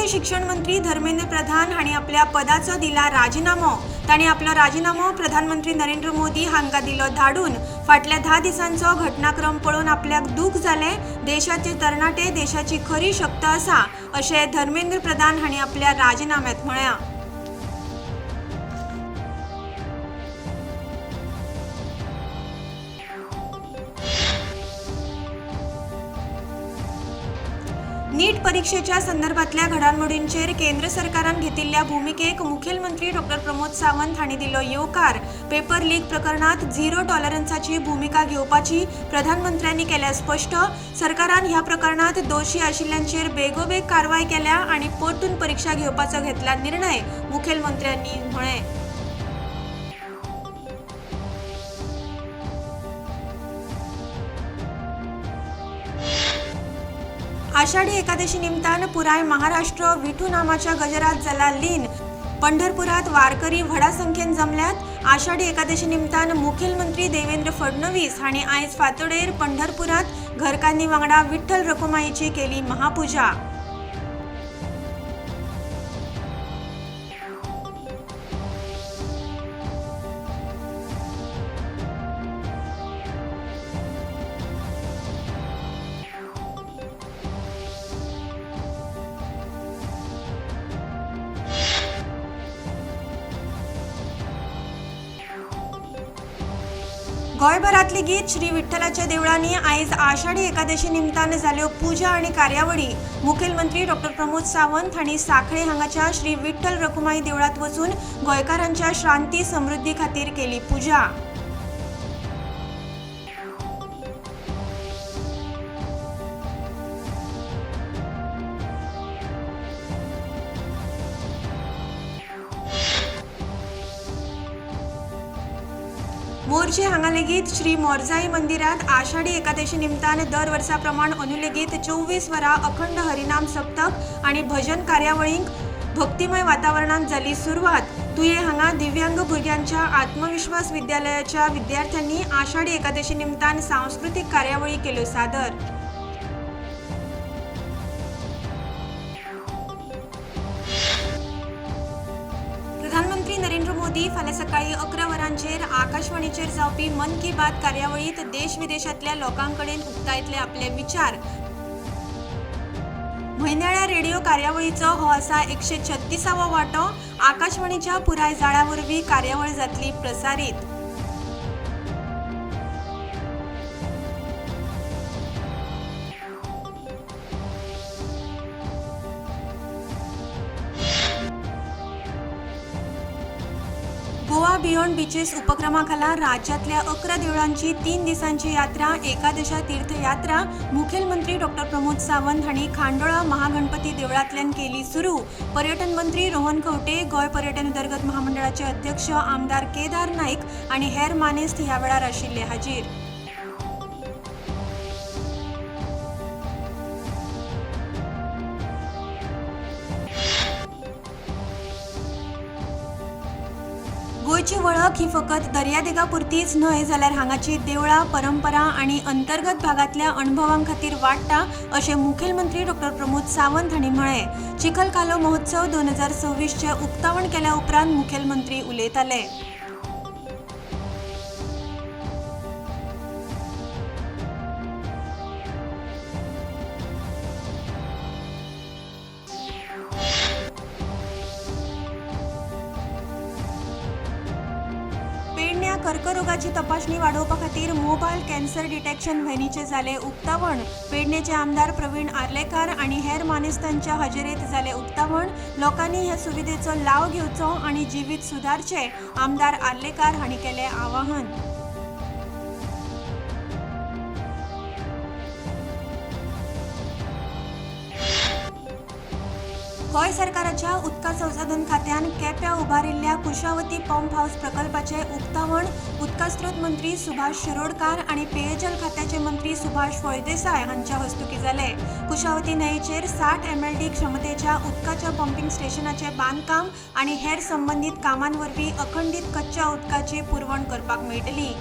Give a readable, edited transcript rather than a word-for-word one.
शिक्षण मंत्री धर्मेंद्र प्रधान हांणी आपल्या पदाचो दिला राजिनामो. तांणी आपलो राजिनामो प्रधानमंत्री नरेंद्र मोदी हांकां दिलो धाडून. फाटल्या 10 दिसांचो घटनाक्रम पळोवन आपल्याक दूख जालें. देशाचे तरणाटे देशाची खरी शक्त आसा अशें धर्मेंद्र प्रधान हांणी आपल्या राजिनाम्यांत म्हळ्यां. नीट परीक्षेच्या संदर्भातल्या घडामोडींचेर केंद्र सरकारान घेतिल्ल्या भुमिकेक मुखेलमंत्री डॉ प्रमोद सावंत हांणी दिलो येवकार. पेपर लीक प्रकरणात झिरो टॉलरन्साची भुमिका घेवपाची प्रधानमंत्र्यांनी केल्या स्पश्ट. सरकारान ह्या प्रकरणात दोशी आशिल्ल्यांचेर बेगोबेग कारवाय केल्या आनी परतून परीक्षा घेवपाचो घेतला निर्णय मुखेलमंत्र्यांनी म्हळें. आषाढी एकादशी निमतान पुराय महाराष्ट्र विठू नामाच्या गजरात जाला लीन. पंढरपुरात वारकरी व्हडा संख्येन जमल्यात. आषाढी एकादशी निमतान मुखेलमंत्री देवेंद्र फडणवीस हांणी आयज फांतोडेर पंढरपुरात घरकान्नी वांगडा विठ्ठल रखुमाईची केली महापुजा. गोंयभरात लेगीत श्री विठ्ठलाच्या देवळांनी आयज आषाढी एकादशी निमतान जाल्यो पुजा आनी कार्यावळी. मुखेलमंत्री डॉ प्रमोद सावंत हांणी सांखळे हांगाच्या श्री विठ्ठल रखुमाई देवळांत वचून गोंयकारांच्या शांती समृद्धी खातीर केली पुजा. मोरजे हांगा लेगीत श्री मोरजाई मंदिरात आषाढी एकादशी निमतान दर वर्सा प्रमाण अंदू लेगीत 24 वरां अखंड हरिनाम सप्तक आनी भजन कार्यावळींक भक्तिमय वातावरणांत जाली सुरवात. तुये हांगा दिव्यांग भुरग्यांच्या आत्मविश्वास विद्यालयाच्या विद्यार्थ्यांनी आषाढी एकादशी निमतान सांस्कृतीक कार्यावळी केल्यो सादर. प्रधानमंत्री नरेंद्र मोदी फाल्यां सकाळीं 11 वरांचेर आकाशवाणीचेर जावपी मन की बात कार्यावळींत देश विदेशांतल्या लोकां कडेन उक्तायतले आपले विचार. म्हयन्याळ्या रेडिओ कार्यावळीचो हो आसा 136वो वांटो. आकाशवाणीच्या पुराय जाळ्या वरवीं कार्यावळ जातली प्रसारीत. गोवा बियॉन्ड बीचेस उपक्रमाखाला राज्यातल्या 11 देवळांची 3 दिसांची यात्रा एकादशा तीर्थयात्रा मुखेलमंत्री डॉ प्रमोद सावंत हांणी खांडोळा महागणपती देवळांतल्यान केली सुरू. पर्यटन मंत्री रोहन खंवटे, गोंय पर्यटन उदरगत महामंडळाचे अध्यक्ष आमदार केदार नाईक आनी हेर मानेस्त ह्या वेळार आशिल्ले हाजीर. गोंयची वळख ही फकत दर्यादेगा पुरतीच न्हय जाल्यार हांगाची देवळां, परंपरा आनी अंतर्गत भागांतल्या अणभवां खातीर वाडटा अशें मुखेलमंत्री डॉ प्रमोद सावंत हांणी म्हळें. चिखलकालो महोत्सव 2026चें उक्तावण केल्या उपरांत मुखेलमंत्री उलयताले. पेडण्या कर्करोगाची तपासणी वाडोवपा खातीर मोबायल कॅन्सर डिटेक्शन व्हॅनीचें जालें उक्तावण. पेडणेचे आमदार प्रवीण आर्लेकार आनी हेर मानेस्तांच्या हजेरेंत जालें उक्तावण. लोकांनी ह्या सुविधेचो लाव घेवचो आनी जिवीत सुदारचें आमदार आर्लेकार हांणी केलें आवाहन. गोंय सरकाराच्या उदका संसाधन खात्यान केप्यां उबारिल्ल्या कुशावती पंप हावस प्रकल्पाचें उक्तावण उदका स्रोत मंत्री सुभाष शिरोडकार आनी पेयजल खात्याचे मंत्री सुभाष फळदेसाय हांच्या हस्तुकीं जालें. कुशावती न्हंयेचेर 60 MLD क्षमतेच्या उदकाच्या पंपिंग स्टेशनाचें बांदकाम आनी हेर संबंदीत कामां वरवीं अखंडीत कच्च्या उदकाची पुरवण करपाक मेळटली.